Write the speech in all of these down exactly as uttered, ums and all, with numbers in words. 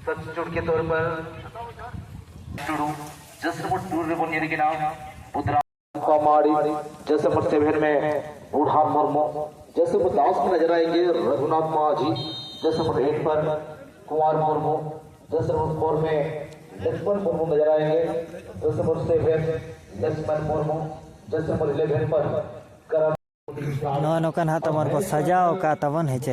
Substitute के तौर पर टुडू, जसनपुर टू रे बन गिरे के नाम बुधराम कमाड़ी, जसनपुर सेवन में बुढ़ान मुर्मू, जसनपुर दास में नजर आएंगे रघुनाथ माझी, जसनपुर एट पर कुमार मुर्मू, जसनपुर फोर में लक्ष्मण मुर्मू नजर आएंगे, जसनपुर सेवन लक्ष्मण मुर्मू, जसनपुर इलेवन पर करण। ᱱᱚᱜᱼᱚ ᱱᱚᱝᱠᱟ ᱱᱟᱦᱟᱜ ᱛᱟᱵᱚᱱ ᱠᱚ ᱥᱟᱡᱟᱣ ᱟᱠᱟᱫ ᱛᱟᱵᱚᱱ, ᱦᱮᱸ ᱪᱮ᱾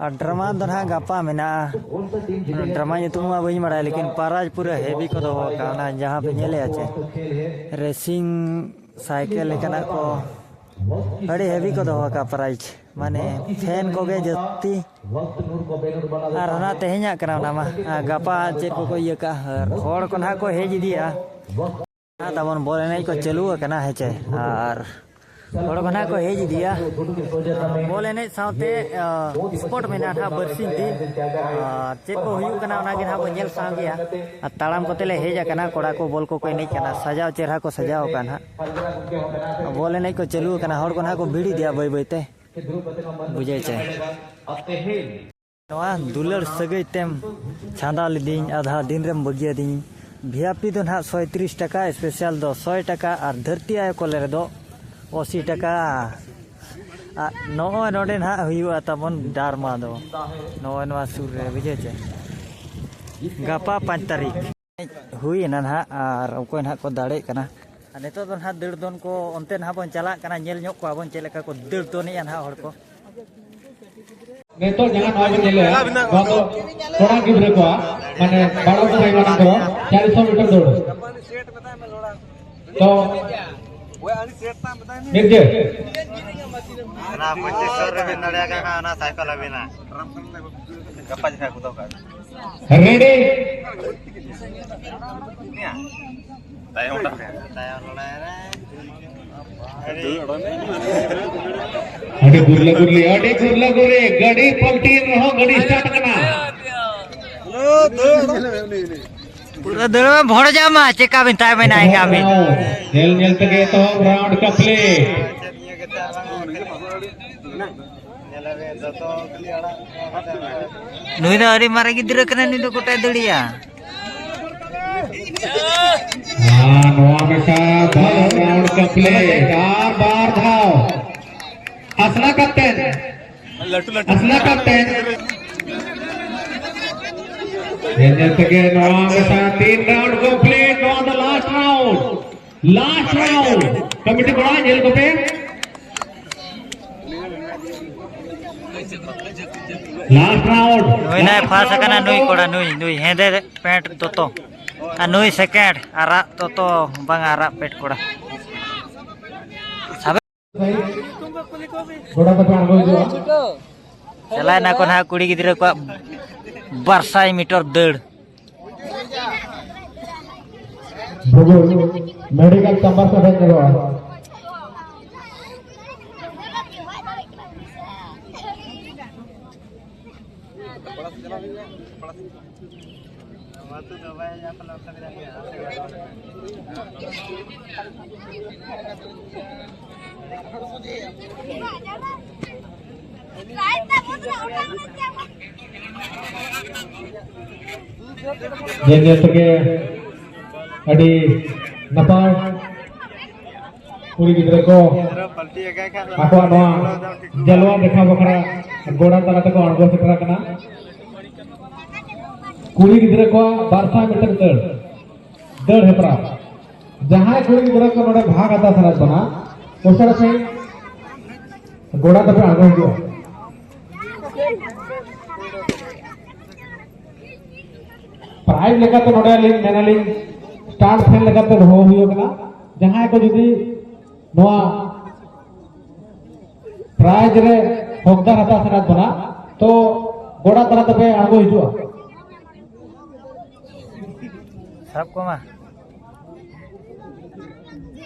ᱟᱨ ᱰᱨᱟᱢᱟ ᱫᱚ ᱱᱟᱦᱟᱜ ᱜᱟᱯᱟ ᱢᱮᱱᱟᱜᱼᱟ᱾ ᱰᱨᱟᱢᱟ ᱧᱩᱛᱩᱢ ᱢᱟ ᱵᱟᱹᱧ ᱵᱟᱲᱟᱭᱟ, ᱞᱮᱠᱤᱱ ᱯᱟᱨᱟᱡᱽ ᱯᱩᱨᱟᱹ ᱦᱮᱵᱤ ᱠᱚ ᱫᱚᱦᱚ ᱟᱠᱟᱫᱼᱟ᱾ ᱚᱱᱟ ᱡᱟᱦᱟᱸ ᱯᱮ ᱧᱮᱞᱮᱫᱼᱟ ᱪᱮ, ᱨᱮᱥᱤᱝ ᱥᱟᱭᱠᱮᱞ ᱞᱮᱠᱟᱱᱟᱜ ᱠᱚ ᱟᱹᱰᱤ ᱦᱮᱵᱤ ᱠᱚ ᱫᱚᱦᱚ ᱟᱠᱟᱫᱼᱟ ᱯᱨᱟᱭᱤᱡᱽ, ᱢᱟᱱᱮ ᱯᱷᱮᱱ ᱠᱚᱜᱮ ᱡᱟᱹᱥᱛᱤ᱾ ᱟᱨ ᱚᱱᱟ ᱛᱮᱦᱮᱧᱟᱜ ᱠᱟᱱᱟ ᱚᱱᱟ ᱢᱟ, ᱟᱨ ᱜᱟᱯᱟ ᱪᱮᱫ ᱠᱚᱠᱚ ᱤᱭᱟᱹ ᱠᱟᱜᱼᱟ, ᱟᱨ ᱦᱚᱲ ᱠᱚ ᱱᱟᱦᱟᱜ ᱠᱚ ᱦᱮᱡ ᱤᱫᱤᱜᱼᱟ᱾ ᱛᱟᱵᱚᱱ ᱵᱚᱞ ᱮᱱᱮᱡ ᱠᱚ ᱪᱟᱹᱞᱩ ᱟᱠᱟᱱᱟ, ᱦᱮᱸ ᱪᱮ, ᱟᱨ ᱦᱚᱲ ᱠᱚ ᱱᱟᱦᱟᱜ ᱠᱚ ᱦᱮᱡ ᱤᱫᱤᱜᱼᱟ᱾ ᱵᱚᱞ ᱮᱱᱮᱡ ᱥᱟᱶᱛᱮ, ᱟ, ᱥᱯᱳᱨᱴ ᱢᱮᱱᱟᱜᱼᱟ ᱱᱟᱦᱟᱜ ᱵᱟᱨᱥᱤᱧ ᱫᱤᱱ, ᱟᱨ ᱪᱮᱫ ᱠᱚ ᱦᱩᱭᱩᱜ ᱠᱟᱱᱟ ᱚᱱᱟ ᱜᱮ ᱱᱟᱦᱟᱜ ᱵᱚᱱ ᱧᱮᱞ ᱥᱟᱢᱟᱝ ᱜᱮᱭᱟ᱾ ᱟᱨ ᱛᱟᱲᱟᱢ ᱠᱚᱛᱮ ᱞᱮ ᱦᱮᱡ ᱟᱠᱟᱱᱟ, ᱠᱚᱲᱟ ᱠᱚ ᱵᱚᱞ ᱠᱚᱠᱚ ᱮᱱᱮᱡ ᱠᱟᱱᱟ, ᱥᱟᱡᱟᱣ ᱪᱮᱦᱨᱟ ᱠᱚ ᱥᱟᱡᱟᱣ ᱟᱠᱟᱱᱟ ᱱᱟᱦᱟᱜ᱾ ᱵᱚᱞ ᱮᱱᱮᱡ ᱠᱚ ᱪᱟᱹᱞᱩ ᱟᱠᱟᱱᱟ, ᱦᱚᱲ ᱠᱚ ᱱᱟᱦᱟᱜ ᱠᱚ ᱵᱷᱤᱲ ᱤᱫᱤᱜᱼᱟ ᱵᱟᱹᱭ ᱵᱟᱹᱭ ᱛᱮ, ᱵᱩᱡᱷᱟᱹᱣ ᱪᱮ᱾ ᱱᱚᱣᱟ ᱫᱩᱞᱟᱹᱲ ᱥᱟᱹᱜᱟᱹᱭ ᱛᱮᱢ ᱪᱷᱟᱸᱫᱟ ᱞᱤᱫᱤᱧ, ᱟᱫᱷᱟ ᱫᱤᱱ ᱨᱮᱢ ᱵᱟᱹᱜᱤᱭᱟᱫᱤᱧ᱾ ᱵᱷᱤ ᱟᱭ ᱯᱤ ᱫᱚ ᱱᱟᱦᱟᱜ ᱥᱚᱭ ᱛᱤᱨᱤᱥ ᱴᱟᱠᱟ, ᱥᱯᱮᱥᱟᱞ ᱫᱚ ᱥᱚᱭ ᱴᱟᱠᱟ, ᱟᱨ ᱫᱷᱟᱹᱨᱛᱤ ᱟᱭᱳ ᱠᱚᱞᱮ ᱨᱮᱫᱚ ᱟᱥᱤ ᱴᱟᱠᱟ᱾ ᱟᱨ ᱱᱚᱜᱼᱚᱭ ᱱᱚᱰᱮ ᱱᱟᱦᱟᱜ ᱦᱩᱭᱩᱜᱼᱟ ᱛᱟᱵᱚᱱ ᱰᱨᱟᱢᱟ ᱫᱚ, ᱱᱚᱜᱼᱚᱭ ᱱᱚᱣᱟ ᱥᱩᱨ ᱨᱮ, ᱵᱩᱡᱷᱟᱹᱣ ᱪᱮ᱾ ᱜᱟᱯᱟ ᱯᱟᱸᱪ ᱛᱟᱹᱨᱤᱠᱷ ᱦᱩᱭᱮᱱᱟ ᱱᱟᱦᱟᱜ, ᱟᱨ ᱚᱠᱚᱭ ᱱᱟᱦᱟᱜ ᱠᱚ ᱫᱟᱲᱮᱜ ᱠᱟᱱᱟ᱾ ᱟᱨ ᱱᱤᱛᱚᱜ ᱫᱚ ᱱᱟᱦᱟᱜ ᱫᱟᱹᱲ ᱫᱚᱱ ᱠᱚ ᱚᱱᱛᱮ ᱱᱟᱦᱟᱜ ᱵᱚᱱ ᱪᱟᱞᱟᱜ ᱠᱟᱱᱟ, ᱧᱮᱞ ᱧᱚᱜ ᱠᱚᱣᱟ ᱵᱚᱱ ᱪᱮᱫ ᱞᱮᱠᱟ ᱠᱚ ᱫᱟᱹᱲ ᱫᱚᱱᱮᱜᱼᱟ ᱱᱟᱦᱟᱜ ᱦᱚᱲ ᱠᱚ᱾ ᱱᱤᱛᱚᱜ ᱡᱟᱦᱟᱸ ᱱᱚᱣᱟ ᱵᱚᱱ ᱧᱮᱞᱮᱜᱼᱟ, ᱱᱚᱣᱟ ᱫᱚ ᱠᱚᱲᱟ ᱜᱤᱫᱽᱨᱟᱹ ᱠᱚᱣᱟᱜ, ᱢᱟᱱᱮ, ᱵᱟᱲᱟ ᱠᱚ ᱦᱩᱭ ᱢᱟᱲᱟᱝ ᱫᱚ ᱪᱟᱨᱥᱚ ᱢᱤᱴᱟᱨ ᱫᱟᱹᱲ᱾ ᱛᱚ, ᱢᱤᱨᱡᱟᱹ᱾ ᱚᱱᱟ ᱯᱚᱸᱪᱤᱥ ᱥᱚ ᱨᱮᱵᱤᱱ ᱫᱟᱲᱮᱭᱟᱜ ᱠᱟᱱ ᱠᱷᱟᱱ, ᱚᱱᱟ ᱥᱟᱭᱠᱮᱞ ᱟᱹᱵᱤᱱᱟ᱾ ᱜᱟᱯᱟ ᱡᱟᱦᱟᱸ ᱠᱚ ᱫᱚᱦᱚ ᱠᱟᱜ᱾ ᱨᱮᱰᱤ᱾ ᱛᱟᱭᱚᱢ ᱞᱟᱲᱟᱭ ᱨᱮ᱾ ᱟᱹᱰᱤ ᱜᱩᱨᱞᱟᱹ ᱜᱩᱨᱞᱤ, ᱟᱹᱰᱤ ᱜᱩᱨᱞᱟᱹ ᱜᱩᱨᱞᱤ, ᱜᱟᱹᱰᱤ ᱯᱟᱞᱴᱤ ᱮᱱ ᱨᱮᱦᱚᱸ ᱜᱟᱹᱰᱤ ᱥᱴᱟᱨᱴ ᱠᱟᱱᱟ᱾ ᱯᱩᱨᱟᱹ ᱫᱟᱹᱲ ᱵᱷᱚᱲ ᱡᱟᱢᱟ, ᱪᱮᱠᱟ ᱵᱤᱱ ᱛᱟᱦᱮᱸ ᱢᱮᱱᱟ ᱮᱱᱠᱷᱟᱱ ᱵᱤᱱ? ᱧᱮᱞ ᱧᱮᱞ ᱛᱮᱜᱮ ᱮᱛᱚᱦᱚᱵ ᱨᱟᱣᱩᱱᱰ ᱠᱟ ᱯᱞᱮ᱾ ᱧᱮᱞ ᱟᱵᱮᱱ ᱫᱚᱛᱚ ᱠᱷᱟᱹᱞᱤ ᱟᱲᱟᱜ᱾ ᱱᱩᱭ ᱫᱚ ᱟᱹᱰᱤ ᱢᱟᱨᱮ ᱜᱤᱫᱽᱨᱟᱹ ᱠᱟᱱᱟᱭ, ᱱᱩᱭ ᱫᱚ ᱜᱚᱴᱟᱭ ᱫᱟᱹᱲᱤᱭᱟ᱾ ᱟᱨ ᱱᱚᱣᱟ ᱢᱮᱥᱟ ᱵᱟᱨ round complete᱾ ᱟᱨ ᱵᱟᱨ ᱫᱷᱟᱣ ᱟᱥᱲᱟ captain, ᱟᱥᱲᱟ captain᱾ ᱧᱮᱞ ᱧᱮᱞ ᱛᱮᱜᱮ ᱱᱚᱣᱟ ᱢᱮᱥᱟ ᱛᱤᱱ round complete, ᱱᱚᱣᱟ ᱫᱚ last round᱾ Last round, committee ᱠᱚᱲᱟ ᱧᱮᱞ ᱠᱚᱯᱮ᱾ Last round, ᱱᱩᱭ ᱱᱟᱭ last first round ᱟᱠᱟᱱᱟ, ᱱᱩᱭ ᱫᱚ ᱠᱚᱲᱟ, ᱱᱩᱭ, ᱱᱩᱭ ᱦᱮᱸᱫᱮ ᱯᱮᱱᱴ ᱫᱚᱛᱚ᱾ ᱟᱨ ᱱᱩᱭ second, ᱟᱨᱟᱜ ᱫᱚᱛᱚ, ᱵᱟᱝ ᱟᱨᱟᱜ ᱯᱮᱱᱴ ᱠᱚᱲᱟ᱾ ᱥᱟᱵᱮ ᱜᱚᱰᱟ ᱛᱟᱯᱮ ᱟᱬᱜᱚ ᱦᱤᱡᱩᱜᱼᱟ᱾ ᱪᱟᱞᱟᱣ ᱱᱟ ᱠᱚ ᱱᱟᱦᱟᱜ ᱠᱩᱲᱤ ᱜᱤᱫᱽᱨᱟᱹ ᱠᱚᱣᱟᱜ ᱵᱟᱨ ᱥᱟᱭ ᱢᱤᱴᱟᱨ ᱫᱟᱹᱲ᱾ ᱵᱷᱩᱜᱳᱞ ᱢᱮᱰᱤᱠᱮᱞ ᱪᱟᱢᱵᱟᱨ ᱥᱮᱫ ᱦᱮᱡ ᱧᱚᱜᱚᱜᱼᱟ᱾ ᱧᱮᱞ ᱧᱮᱞ ᱛᱮᱜᱮ ᱟᱹᱰᱤ ᱱᱟᱯᱟᱭ ᱠᱩᱲᱤ ᱜᱤᱫᱽᱨᱟᱹ ᱠᱚ ᱟᱠᱚᱣᱟᱜ ᱱᱚᱣᱟ ᱡᱟᱞᱣᱟ ᱫᱮᱠᱷᱟᱣ ᱵᱟᱠᱷᱨᱟ ᱜᱚᱰᱟ ᱛᱟᱞᱟ ᱛᱮᱠᱚ ᱟᱬᱜᱚ ᱥᱮᱴᱮᱨ ᱟᱠᱟᱱᱟ᱾ ᱠᱩᱲᱤ ᱜᱤᱫᱽᱨᱟᱹ ᱠᱚᱣᱟᱜ ᱵᱟᱨ ᱥᱟᱭ ᱢᱤᱴᱟᱨ ᱫᱟᱹᱲ, ᱫᱟᱹᱲ ᱦᱮᱯᱨᱟᱣ᱾ ᱡᱟᱦᱟᱸᱭ ᱠᱩᱲᱤ ᱜᱤᱫᱽᱨᱟᱹ ᱠᱚ ᱱᱚᱰᱮ ᱵᱷᱟᱜᱽ ᱦᱟᱛᱟᱣ ᱥᱟᱱᱟᱭᱮᱫ ᱵᱚᱱᱟ, ᱩᱥᱟᱹᱨᱟ ᱥᱟᱺᱦᱤᱡ ᱜᱚᱰᱟ ᱛᱮᱯᱮ ᱟᱬᱜᱚ ᱦᱤᱡᱩᱜᱼᱟ᱾ ᱯᱨᱟᱭᱤᱡᱽ ᱞᱮᱠᱟᱛᱮ ᱱᱚᱰᱮ ᱟᱹᱞᱤᱧ ᱢᱮᱱᱟᱞᱤᱧ, ᱥᱴᱟᱨ ᱯᱷᱮᱱ ᱞᱮᱠᱟᱛᱮ ᱫᱚᱦᱚ ᱦᱩᱭ ᱟᱠᱟᱱᱟ᱾ ᱡᱟᱦᱟᱸᱭ ᱠᱚ ᱡᱩᱫᱤ ᱱᱚᱣᱟ ᱯᱨᱟᱭᱤᱡᱽ ᱨᱮ ᱦᱚᱠᱫᱟᱨ ᱦᱟᱛᱟᱣ ᱥᱟᱱᱟᱭᱮᱫ ᱵᱚᱱᱟ, ᱛᱚ ᱜᱚᱰᱟ ᱛᱟᱞᱟ ᱛᱮᱯᱮ ᱟᱬᱜᱚ ᱦᱤᱡᱩᱜᱼᱟ᱾ ᱥᱟᱵ ᱠᱚᱢᱟ᱾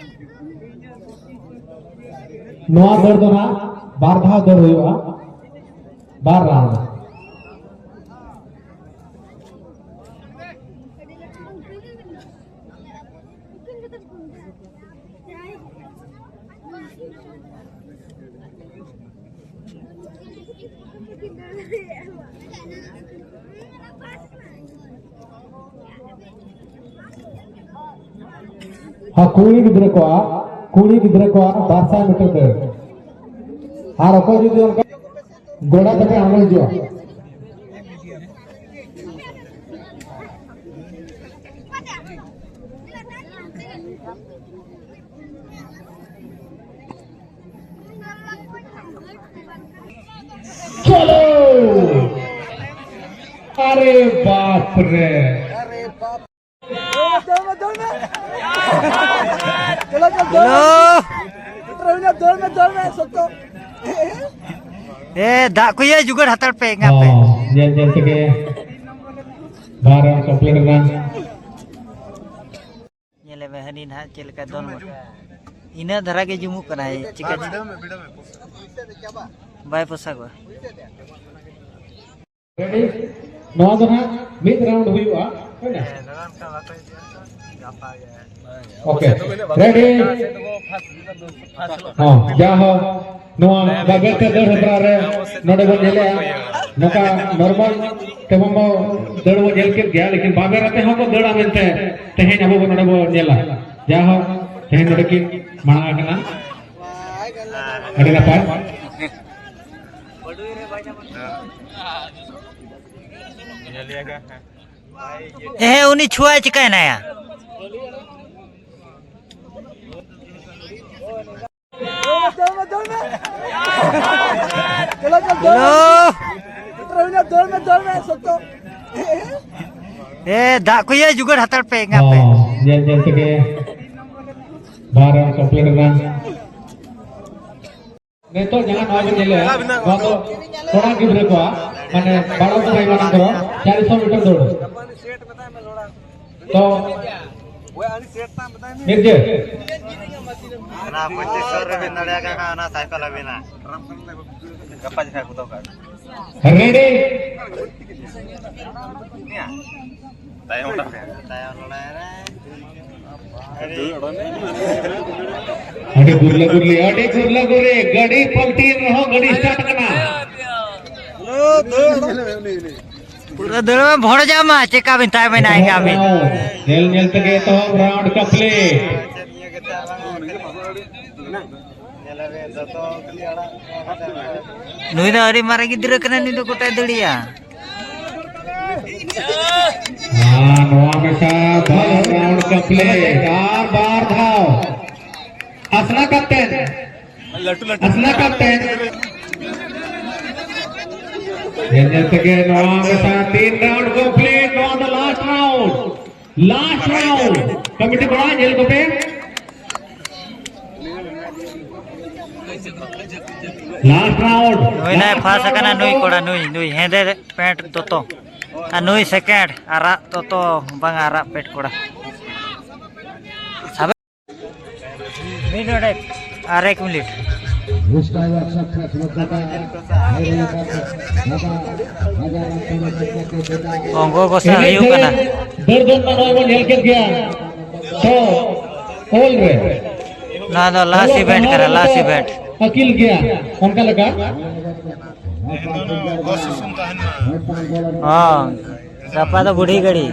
ᱱᱚᱣᱟ ᱫᱟᱹᱲ ᱫᱚ ᱱᱟᱜ ᱵᱟᱨ ᱫᱷᱟᱣ ᱫᱟᱹᱲ ᱦᱩᱭᱩᱜᱼᱟ, ᱵᱟᱨ ᱨᱟᱣᱩᱱᱰ᱾ ᱦᱚᱸ, ᱠᱩᱲᱤ ᱜᱤᱫᱽᱨᱟᱹ ᱠᱚᱣᱟᱜ, ᱠᱩᱲᱤ ᱜᱤᱫᱽᱨᱟᱹ ᱠᱚᱣᱟᱜ ᱵᱟᱨ ᱥᱟᱭ ᱢᱤᱴᱟᱨ ᱫᱟᱹᱲ᱾ ᱟᱨ ᱚᱠᱚᱭ ᱡᱩᱫᱤ ᱚᱱᱠᱟ ᱜᱚᱲᱟ ᱠᱟᱛᱮ ᱟᱬᱜᱚ ᱦᱤᱡᱩᱜᱼᱟ᱾ चलो। अरे बाप रे। ᱫᱟᱹᱲ ᱢᱮ, ᱫᱟᱹᱲ ᱢᱮ᱾ ᱪᱚᱞᱚ, ᱪᱚᱞᱚ, ᱫᱟᱹᱲ ᱢᱮ᱾ ᱦᱮᱞᱳ᱾ ᱫᱟᱹᱲ ᱢᱮ, ᱫᱟᱹᱲ ᱢᱮ, ᱥᱚᱠᱛᱚ᱾ ᱮ, ᱫᱟᱜ ᱠᱚ ᱭᱟ, ᱡᱩᱜᱟᱹᱲ ᱦᱟᱛᱟᱲ ᱯᱮ, ᱮᱸᱜᱟ ᱯᱮ᱾ ᱦᱚᱸ, ᱧᱮᱞ, ᱧᱮᱞ ᱛᱮᱜᱮ ᱵᱟᱨ round complete ᱮᱱᱟ᱾ ᱧᱮᱞᱮ ᱢᱮ, ᱦᱟᱹᱱᱤ ᱱᱟᱦᱟᱜ ᱪᱮᱫ ᱞᱮᱠᱟ ᱫᱚᱱ ᱢᱚᱴᱟ᱾ ᱤᱱᱟᱹᱜ ᱫᱷᱟᱨᱟ ᱜᱮ ᱡᱩᱢᱩᱜ ᱠᱟᱱᱟᱭ, ᱪᱤᱠᱟ ᱪᱤ-, ᱵᱟᱭ ᱯᱚᱥᱟᱜᱚᱜᱼᱟ᱾ Ready? ᱱᱚᱣᱟ ᱫᱚ ᱱᱟᱦᱟᱜ ᱢᱤᱫ round ᱦᱩᱭᱩᱜᱼᱟ, ᱦᱳᱭ ᱱᱟ? OK, ready? ᱦᱚᱸ, ᱡᱟ ᱦᱳ, ᱱᱚᱣᱟ ᱵᱟᱵᱮᱨ ᱛᱮ ᱫᱟᱹᱲ ᱦᱮᱯᱨᱟᱣ ᱨᱮ ᱱᱚᱰᱮ ᱵᱚᱱ ᱧᱮᱞᱮᱜᱼᱟ, ᱱᱚᱝᱠᱟ normal ᱛᱮᱢᱟ ᱵᱚ ᱫᱟᱹᱲ ᱵᱚ ᱧᱮᱞ ᱠᱮᱫ ᱜᱮᱭᱟ, ᱞᱮᱠᱤᱱ ᱵᱟᱵᱮᱨ ᱟᱛᱮ ᱦᱚᱸᱠᱚ ᱫᱟᱹᱲᱟ ᱢᱮᱱᱛᱮ ᱛᱮᱦᱮᱧ ᱟᱵᱚ ᱵᱚ ᱱᱚᱰᱮ ᱵᱚ ᱧᱮᱞᱟ᱾ ᱡᱟ ᱦᱳ, ᱛᱮᱦᱮᱧ ᱱᱚᱰᱮ ᱠᱤᱱ ᱢᱟᱲᱟᱝ ᱟᱠᱟᱱᱟ᱾ ᱟᱹᱰᱤ ᱱᱟᱯᱟᱭ᱾ ᱦᱮᱸ, ᱩᱱᱤ ᱪᱷᱩᱣᱟᱭ ᱪᱤᱠᱟᱹᱭᱮᱱᱟᱭᱟ? ᱦᱮᱞᱳ᱾ ᱮ, ᱫᱟᱜ ᱠᱚ ᱭᱟ, ᱡᱩᱜᱟᱹᱲ ᱦᱟᱛᱟᱲ ᱯᱮ, ᱮᱸᱜᱟ ᱯᱮ᱾ ᱦᱚᱸ, ᱧᱮᱞ ᱧᱮᱞ ᱛᱮᱜᱮ ᱵᱟᱨ round complete ᱮᱱᱟ᱾ ᱱᱤᱛᱚᱜ ᱡᱟᱦᱟᱸ ᱱᱚᱣᱟ ᱵᱚᱱ ᱧᱮᱞᱮᱜᱼᱟ, ᱱᱚᱣᱟ ᱫᱚ ᱠᱚᱲᱟ ᱜᱤᱫᱽᱨᱟᱹ ᱠᱚᱣᱟᱜ, ᱢᱟᱱᱮ, ᱵᱟᱲᱚ ᱠᱚ ᱮᱢᱟᱱ ᱠᱚ ᱪᱟᱨᱥᱚ ᱢᱤᱴᱟᱨ ᱫᱟᱹᱲ᱾ ᱛᱚ, ᱢᱤᱨᱡᱟᱹ᱾ ᱚᱱᱟ ᱯᱚᱸᱪᱤᱥ ᱥᱚ ᱨᱮᱵᱤᱱ ᱫᱟᱲᱮᱭᱟᱜ ᱠᱟᱱ ᱠᱷᱟᱱ, ᱚᱱᱟ ᱥᱟᱭᱠᱮᱞ ᱟᱹᱵᱤᱱᱟ᱾ ᱜᱟᱯᱟ ᱡᱟᱦᱟᱸ ᱠᱚ ᱫᱚᱦᱚ ᱠᱟᱜ᱾ Ready? ᱛᱟᱭᱚᱢ ᱞᱟᱲᱟᱭ ᱨᱮ᱾ ᱟᱹᱰᱤ ᱜᱩᱨᱞᱟᱹ ᱜᱩᱨᱞᱤ, ᱟᱹᱰᱤ ᱜᱩᱨᱞᱟᱹ ᱜᱩᱨᱞᱤ, ᱜᱟᱹᱰᱤ ᱯᱟᱞᱴᱤ ᱨᱮᱦᱚᱸ ᱜᱟᱹᱰᱤ start ᱠᱟᱱᱟ᱾ ᱯᱩᱨᱟᱹ ᱫᱟᱹᱲ ᱢᱮ, ᱵᱷᱚᱲᱡᱟᱜ ᱢᱟ, ᱪᱮᱠᱟ ᱵᱤᱱ ᱛᱟᱦᱮᱸ ᱢᱮᱱᱟ ᱮᱱᱠᱷᱟᱱ ᱵᱤᱱ᱾ ᱧᱮᱞ ᱧᱮᱞ ᱛᱮᱜᱮ ᱮᱛᱚᱦᱚᱵ ᱨᱟᱣᱩᱱᱰ ᱠᱚᱢᱯᱞᱤᱴ᱾ ᱱᱩᱭ ᱫᱚ ᱟᱹᱰᱤ ᱢᱟᱨᱮ ᱜᱤᱫᱽᱨᱟᱹ ᱠᱟᱱᱟᱭ, ᱱᱩᱭ ᱫᱚ ᱜᱚᱴᱟᱭ ᱫᱟᱹᱲᱤᱭᱟ᱾ ᱟᱨ ᱱᱚᱣᱟ ᱢᱮᱥᱟ ᱵᱟᱨ ᱨᱟᱣᱩᱱᱰ ᱠᱚᱢᱯᱞᱤᱴ, ᱟᱨ ᱵᱟᱨ ᱫᱷᱟᱣ ᱟᱥᱱᱟ ᱠᱟᱯᱴᱮᱱ, ᱟᱥᱱᱟ ᱠᱟᱯᱴᱮᱱ᱾ ᱧᱮᱞ ᱧᱮᱞ ᱛᱮᱜᱮ ᱱᱚᱣᱟ ᱢᱮᱥᱟ ᱛᱤᱱ ᱨᱟᱣᱩᱱᱰ ᱠᱚᱢᱯᱞᱤᱴ, ᱱᱚᱣᱟ ᱫᱚ last round, last round. Committee ᱠᱚᱲᱟ ᱧᱮᱞ ᱠᱚᱯᱮ᱾ Last round. ᱱᱩᱭ ᱱᱟᱭ ᱯᱷᱟᱥ ᱟᱠᱟᱱᱟ, ᱱᱩᱭ ᱠᱚᱲᱟ, ᱱᱩᱭ, ᱱᱩᱭ ᱦᱮᱸᱫᱮ ᱯᱮᱱᱴ ᱫᱚᱛᱚ᱾ ᱟᱨ ᱱᱩᱭ ᱥᱮᱠᱮᱱᱰ, ᱟᱨᱟᱜ ᱫᱚᱛᱚ, ᱵᱟᱝ ᱟᱨᱟᱜ ᱯᱮᱱᱴ ᱠᱚᱲᱟ᱾ ᱥᱟᱵᱮ-, ᱢᱤᱫ ᱱᱚᱰᱮ ᱟᱨ ᱮᱠ ᱢᱤᱱᱤᱴ᱾ ᱚᱝᱜᱚ ᱜᱚᱥᱟ ᱦᱩᱭᱩᱜ ᱠᱟᱱᱟ᱾ ᱫᱟᱹᱲ ᱫᱚᱱ ᱢᱟ ᱱᱚᱜᱼᱚᱭ ᱵᱚᱱ ᱧᱮᱞ ᱠᱮᱫ ᱜᱮᱭᱟ᱾ ᱛᱚ, ᱚᱞ ᱨᱮ᱾ ᱱᱚᱣᱟ ᱫᱚ ᱞᱟᱥᱴ ᱤᱵᱷᱮᱱᱴ ᱠᱟᱱᱟ, ᱞᱟᱥᱴ ᱤᱵᱷᱮᱱᱴ᱾ ᱟᱹᱠᱤᱞ ᱜᱮᱭᱟ, ᱚᱱᱠᱟ ᱞᱮᱠᱟ᱾ ᱦᱚᱸ, ᱜᱟᱯᱟ ᱫᱚ ᱵᱩᱰᱷᱤ ᱜᱟᱹᱲᱤ᱾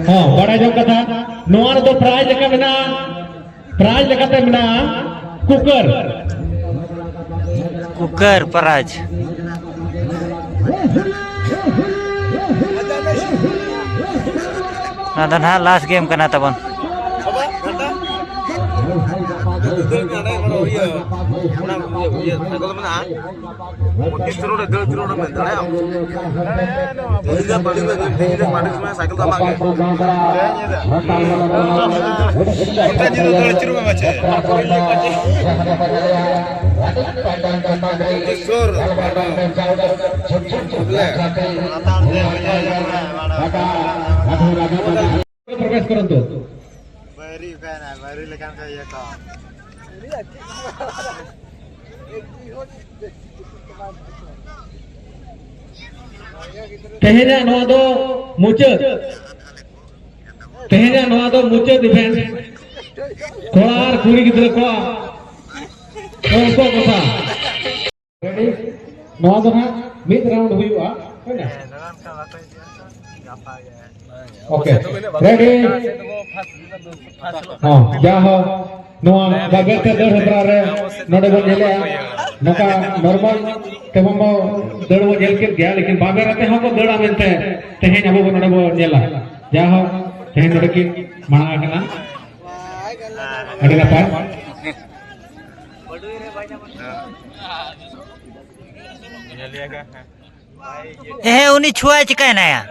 ᱦᱚᱸ, ᱵᱟᱲᱟᱭ ᱡᱚᱝ ᱠᱟᱛᱷᱟ, ᱱᱚᱣᱟ ᱨᱮᱫᱚ ᱯᱨᱟᱭᱤᱡᱽ ᱞᱮᱠᱟ ᱢᱮᱱᱟᱜᱼᱟ, ᱯᱨᱟᱭᱤᱡᱽ ᱞᱮᱠᱟᱛᱮ ᱢᱮᱱᱟᱜᱼᱟ ᱠᱩᱠᱟᱨ᱾ ᱠᱩᱠᱟᱨ ᱯᱨᱟᱭᱤᱡᱽ᱾ ᱱᱚᱣᱟ ᱫᱚ ᱱᱟᱦᱟᱜ ᱞᱟᱥᱴ ᱜᱮᱢ ᱠᱟᱱᱟ ᱛᱟᱵᱚᱱ᱾ ᱯᱚᱸᱪᱤᱥ ᱠᱤᱞᱳ ᱨᱮ ᱫᱟᱹᱲ ᱠᱤᱞᱳ ᱨᱮ ᱢᱮᱱ ᱫᱟᱲᱮᱭᱟᱜᱼᱟᱢ᱾ ᱛᱮᱦᱮᱧ ᱫᱚ ᱵᱟᱹᱲᱤᱡ ᱫᱚ ᱛᱮᱦᱮᱧ ᱫᱚ ᱵᱟᱹᱲᱤᱡ ᱥᱚᱢᱚᱭ ᱥᱟᱭᱠᱮᱞ ᱫᱚ ᱟᱢᱟᱜ ᱜᱮ᱾ ᱚᱱᱠᱟ ᱧᱤᱫᱟᱹ ᱫᱟᱹᱲ ᱟᱹᱪᱩᱨᱚᱜ ᱢᱮ ᱢᱟᱪᱮ᱾ ᱯᱚᱸᱪᱤᱥ ᱥᱩᱨ᱾ ᱵᱚᱞᱮ᱾ ᱯᱨᱚᱵᱮᱥ ᱠᱚᱨᱚᱱᱛᱩ᱾ ᱵᱟᱹᱭᱨᱤ ᱚᱠᱟᱭᱮᱱᱟ? ᱵᱟᱹᱭᱨᱤ ᱞᱮᱠᱟᱱ ᱠᱚ ᱤᱭᱟᱹ ᱠᱚ᱾ ᱛᱮᱦᱮᱧᱟᱜ ᱱᱚᱣᱟ ᱫᱚ ᱢᱩᱪᱟᱹᱫ, ᱛᱮᱦᱮᱧᱟᱜ ᱱᱚᱣᱟ ᱫᱚ ᱢᱩᱪᱟᱹᱫ ᱤᱵᱷᱮᱱᱴ᱾ ᱠᱚᱲᱟ ᱟᱨ ᱠᱩᱲᱤ ᱜᱤᱫᱽᱨᱟᱹ ᱠᱚᱣᱟᱜ ᱩᱱᱠᱩᱣᱟᱜ ᱠᱟᱛᱷᱟ᱾ Ready? ᱱᱚᱣᱟ ᱫᱚ ᱦᱟᱸᱜ ᱢᱤᱫ round ᱦᱩᱭᱩᱜᱼᱟ, ᱦᱳᱭ ᱱᱟ? Okay, ready? ᱦᱚᱸ, ᱡᱟ ᱦᱳ, ᱱᱚᱣᱟ ᱵᱟᱵᱮᱨ ᱛᱮ ᱫᱟᱹᱲ ᱦᱮᱯᱨᱟᱣ ᱨᱮ ᱱᱚᱰᱮ ᱵᱚᱱ ᱧᱮᱞᱮᱜᱼᱟ, ᱱᱚᱝᱠᱟ normal ᱛᱮᱵᱚᱱ ᱵᱚ ᱫᱟᱹᱲ ᱵᱚᱱ ᱧᱮᱞ ᱠᱮᱫ ᱜᱮᱭᱟ, ᱞᱮᱠᱤᱱ ᱵᱟᱵᱮᱨ ᱟᱛᱮ ᱦᱚᱸ ᱠᱚ ᱫᱟᱹᱲᱟ ᱢᱮᱱᱛᱮ ᱛᱮᱦᱮᱧ ᱟᱵᱚ ᱵᱚᱱ ᱱᱚᱰᱮ ᱵᱚᱱ ᱧᱮᱞᱟ᱾ ᱡᱟ ᱦᱳ, ᱛᱮᱦᱮᱧ ᱱᱚᱰᱮ ᱠᱤᱱ ᱢᱟᱲᱟᱝ ᱟᱠᱟᱱᱟ᱾ ᱟᱹᱰᱤ ᱱᱟᱯᱟᱭ᱾ ᱦᱮᱸ, ᱩᱱᱤ ᱪᱷᱩᱣᱟᱭ ᱪᱤᱠᱟᱹᱭᱮᱱᱟᱭᱟ?